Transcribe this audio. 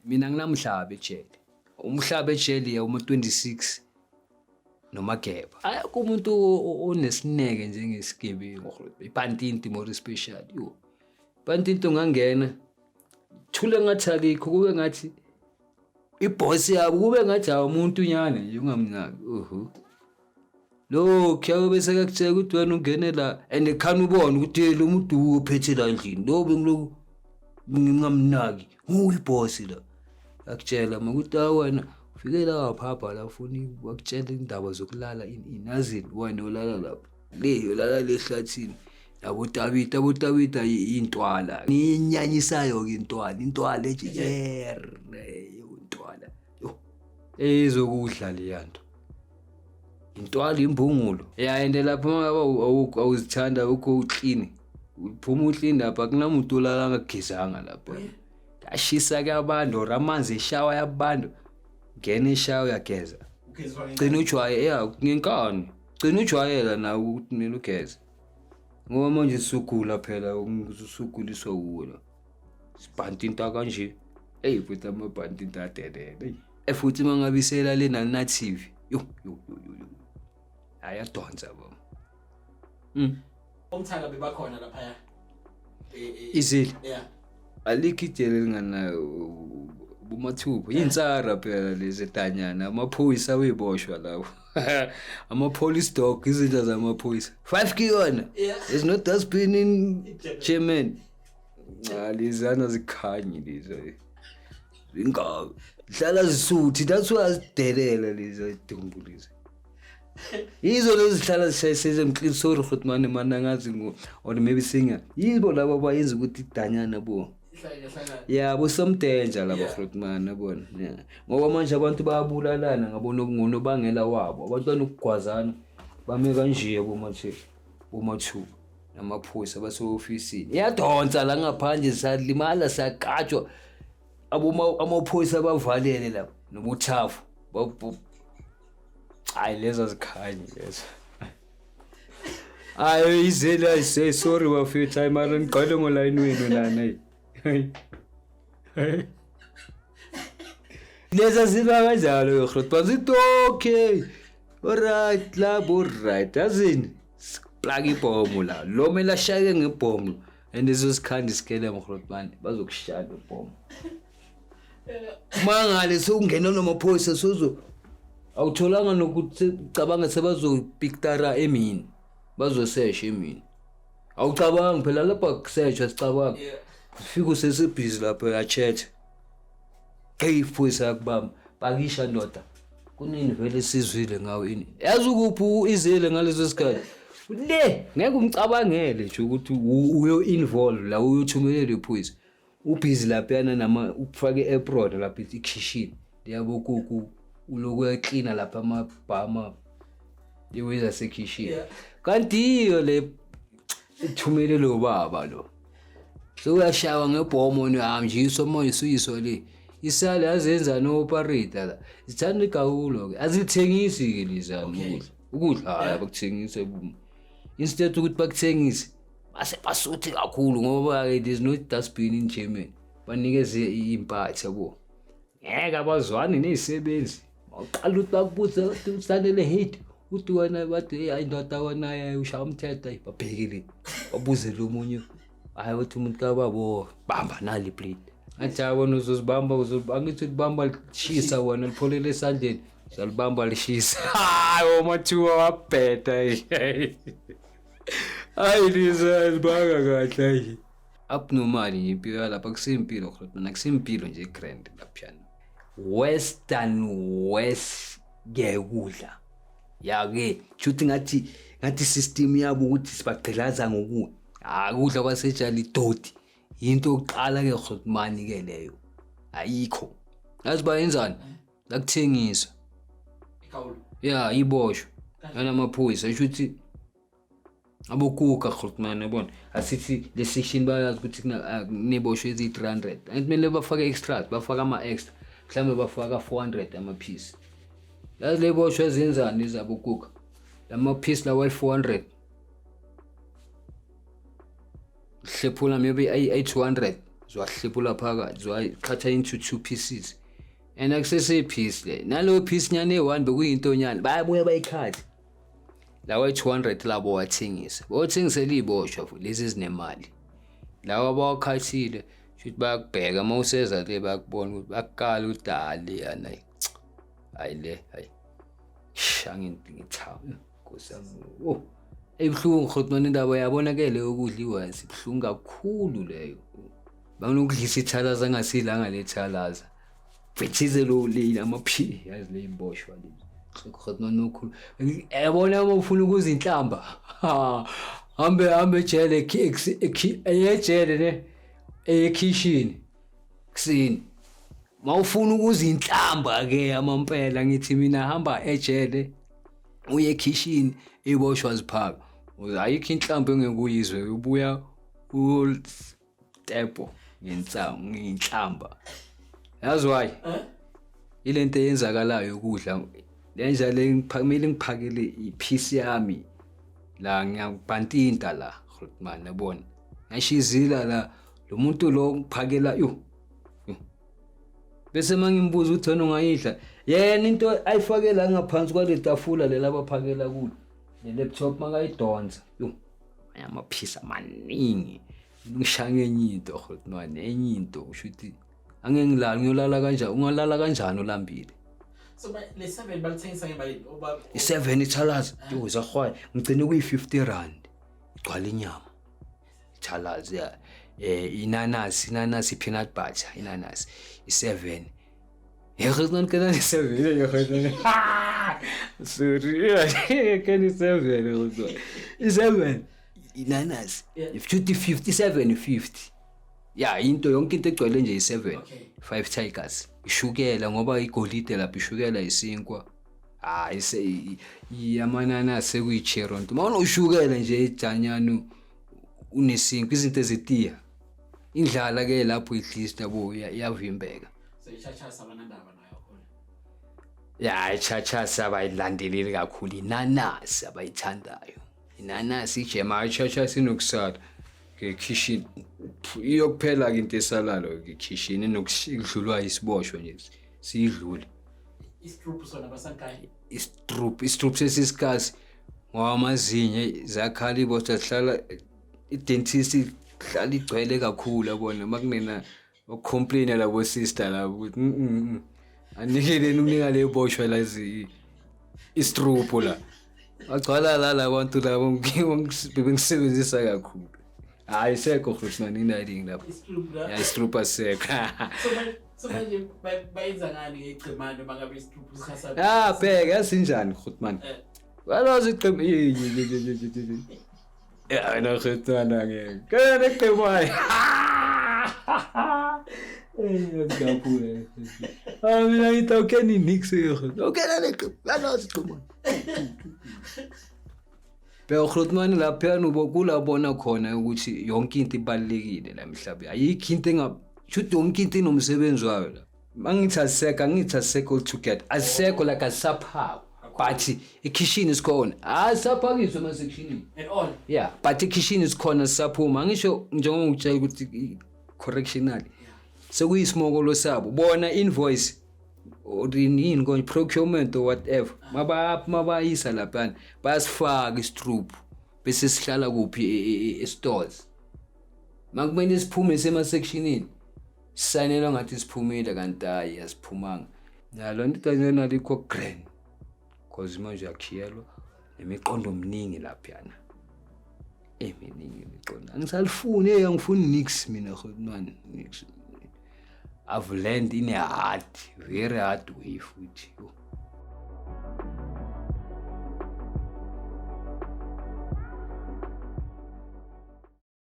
Mina nginamhlaba ejele. Umhlaba ejele ya uma 26 nomageba. Ayakho umuntu onesineke njengesigebengu, ipantinti more especially. Yo. Pantinti ungangena thule ngathi alikho, kube ngathi ibhosi yabo, kube ngathi awumuntu nyane nje ungamnaki. Uhu. Lokhu yabe bese kakutshela ukuthi wena ungene la and khani ubone ukuthi lo muntu uphethe la endlini, lo bengiloku ngingamnaki, uyibhosi la. Akutshela makuthi wena ufike la waphapha la, ufuna wakutshela indaba zokulala inazini, wena olala lapha le, ulala le ehlathini yabotabita. Abotabita intwala nginyanyisayo-ke, intwala, intwala ethi yere intwala yo ezokudla leya nto, intwala imbungulo ya. And lapho uma ngabe awuzithanda awukho uclean, uphuma uclean lapha, akunamuntu olala angagezanga lapha. Yashisa ke abantu or amanzi eshawa yabantu, ngena eshawa uyageza. Ugezwa? Gcina ujwaye ya ngenkani, gcina ujwayela nawe ukuthi kumele ugeze, ngoba manje usugula phela, usuguliswa wuwe la sibhantinta kanje. Eyi futhi amabhantinta adelele. Eyi futhi uma ngabe isela lena alina-TV, yo yo yo yo yo, ayadonsa bo. Omthaka bebakhona laphaya? Izile. Yeah. Alikho ijele elinganayo bumathupha iy'nsara phela lezi edanyana, amaphoyisa awuy'boshwa lawo, ama-police dog, izinja zamaphoyisa five kuyona. There's no dustbin in German. Cha, lezana zikhanyi lezi zingaka hlala zisuthi, that's why azidelela lezi idumbu lezi, yizo lezi zihlala zishayiseze mclean. Sorry Grootman, man, angazi ngo or maybe singer yibo laba bayenza ukuthi idanyana bo. Ihlale hlangana. Ya, bo some danger laba. Grootman, yabona, yeah, ngoba manje abantu bayabulalana ngabona ngonobangela wabo, abantu banokugwazana bame kanje bomathe bomathuba namaphoyisa base-ofisini, iyadonsa la ngaphandle, salimala saqatshwa amaphoyisa bavalele lapha nobuthafu. Hayi, lezo azikhanyi lezo. Hayi, izele ayise, sorry bafethu, hayi mara nigqwele ngolayini wenu lana. Hayi hayi, leza ziba kanjalo yo, bazithi okay, alright labo, alright, yazini siplaka ibhomu la, lo mele ashayeke ngebhomu and izosikhanda isikelemu Grootman, bazokushaya ngebhomu mangale sewungena namaphoyisa, sozo awutholanga nokuthi cabanga sebazopiktara emini, bazosesha emini, awucabangi phela lapha kuseshwa sicabanga. Ufike usesebhizi lapho, uyachetha, hey, iphoyisa yakubamba, pakisha ndoda, kunini vele sizwile ngawo ini, yazi ukuphi izele ngaleso sikhathi le, ngeke umcabangele nje ukuthi uyo-involve la, uyothumelela iphoyisa, ubhizi laphayana nama ufake i-apron lapha ikhishini liyabo kuku, uloku uyaklina lapha amabhama iweza sekhishini. Kanti iyo le ithumele lo baba lo sewuyashawa ngebhomo, uyahanjiswa manje usuyiswa le isale azenza no-operate la, zithanda igawulo-ke, azilithengisi-ke lezani. Ukudla, ukudla hhayi, abakuthengise, instead ukuthi bakuthengise base basuthi kakhulu ngoba-ke there's no dustbin in Germany, banikeze iy'mpatha yabo, ngeke abazwani ney'sebenzi, awuqala ukuthi bakubuze ukuthi usanele hate, uthi wena bathi, "Hey, hayi ndoda wena, hayi, ushaya umthetho." Hayi, babhekile babuze lo munye, hayi uthi umuntu kababo bamba nali plate, athi hayi wena uzozibamba, angithi ulibamba lishisa, wena lipholele esandleni, uzalibamba lishisa. Hayi, omathuba wabheda, hayi lisa libanga kahle, hayi abnormal nje impilo yalapha, akusimpilo Grootman, akusimpilo nje grand laphiyana, western west ke kudla ya-ke shuthi ngathi system yabo ukuthi sibagqilaza ngokudla, hayi ukudla kwasejali idoti, into yokuqala-ke Grootman-ke leyo ayikho, yazi bayenzani lakuthengisa. Igawulo. Ya, iboshwe yanamaphoyisa, isho ukuthi abokuka Grootman, yabona, asithi le section bayazi ukuthi kuneboshwe eziyi-300, angithi kumele bafake extras, bafake ama-extra, mhlawumbe bafaka 400 ama-piece, yazi le boshwe ezenzani ezabokuka lama-piece lawa ayi-400 hlephula maybe ayi-200. Ziwahlephula phakathi, ziwaqhatha into two pieces. And akusese piece le. Naloyo piece nyane eyi-one bekuyinto nyane, bayabuya bayikhathe. Lawa 200 labo wathengisa. Bawathengisela iziboshwa futhi lezi ezinemali. Lawa abawakhathile shuthi bayakubheka uma useza le, bayakubona ukuthi bakukala ukuthi hayi le yana, hayi le, hayi. Angingitha Nkosi yami. Oh. Ebuhlungu Grootman indaba yabona ke leyo kudliwa, sibuhlungu kakhulu leyo. Banokudlisa ithalaza ngasilanga lethalaza. Fethize lo le amaphi yazi le imboshwa lezi. Grootman okhulu. Yabona uma ufuna ukuzinhlamba. Hambe hambe ejele, ejele ne ekhishini. Kusini. Mawufuna ukuzinhlamba ke amampela, ngithi mina hamba ejele uye ekhishini, iboshwa ziphaka. Ayikho inhlambo engeke uyizwe, ubuya utepo ngensangu ngenhlamba. Yazi why? Ilento eyenzakalayo ukudla lenja le, ngiphakamile ngiphakele ipiece yami la, ngiyabhantinta la Grootman, yabona ngiyashizila la, lo muntu lo ngiphakela yo. Bese mangimbuza ukuthi wena ungayidla yena into ayifake la ngaphansi kwale tafula lela abaphakela kulo, le laptop, makayidonsa yo amaphisa amaningi, ngishaya enye into Grootman, enye into kusho ukuthi angeke ngilale. Ngiyolala kanjani? Ungalala kanjani ulambile? So le 7 balithengisa ngemalini oba? I-7 ithalazi yo zahwaye ngigcine kuyi-R50, igcwala inyama ithalazi ya inanasi, inanasi, peanut butter, inanasi, i-7. Yebo, kena i-7 yebo. Sorry, kena i-7, i-7 inanasi. 50 57 50 ya into yonke into egcwele nje i-7. 5 tigers, ishukela ngoba igolide lapha, ishukela, isinkwa, hayi se amananasi sekuyi-cherry nto. Uma unoshukela nje ejanyana unesinkwa, izinto ezitiya indlala ke lapho at yabo iyavimbeka. So ichachasa abanandaba nayo khona? Ya, ichachasi abayilandeleli kakhulu, inanasi abayithandayo, inanasi, ijema. Ichachasi inokusala ngekhishini, iyokuphela-ke into esalalo ngekhishini inokudlulwa isiboshwa nje siyidlule. Isitruphu sona basankayi? Isitruphu, isitruphu sesisikasi ngoba amazinyo zakhala iboshwa zihlala, i-dentist ihlala igcwele kakhulu, yabona makunena ukucomplaina labo sister labo ukuthi anikeleni ukunika le boshwa lezi isitruphu la, bagcwala la labantu labo bengisebenzisa kakhulu. Hayi, sekho Grootman iniding lapho. Isitruphu la? Ya, isitruphu asekho. So manje bayenza ngani ngegcemane uma ngabe isitruphu singasabi? Ya, bheka yasinjani Grootman. Balazi igcema, ya wena Grootman, angeke kana negcemane. Ngaphula. Ah, mina ngithi awukeni nix, awukena negcema, balazi igcemane. Bheka Grootman, laphayana ubo kulabona khona ukuthi yonke into ibalulekile la emhlabeni. Ayikho into enga shuthi yonke into inomsebenzi wayo la. Mangithi asisekho, angithi asisekho all together. Asisekho like asisaphakwa. But ikhishini isikhona. Asaphakiswe emasekshinini. At all? Yeah, but ikhishini isikhona sisaphuma. Ngisho njengoba ngikutshela ukuthi correctional. Sekuyisimokolo sabo. Bona invoice or yini konje, procurement or whatever. Maba mabayisa lapha bayasifaka isitruphu bese sihlala kuphi, e-stores. Makumele siphume sema-sectionini. Sisanelwa ngathi siphumile kanti hayi, asiphumanga. Nalo nto itanyana likho grand. Cause manje uyakhiyelwa nemiqondo omningi laphayana. Eminingi imiqondo. Angisalifuni, hey, angifuni nix mina Grootman, nix. I've learned in a hard, very hard way futhi. Yo.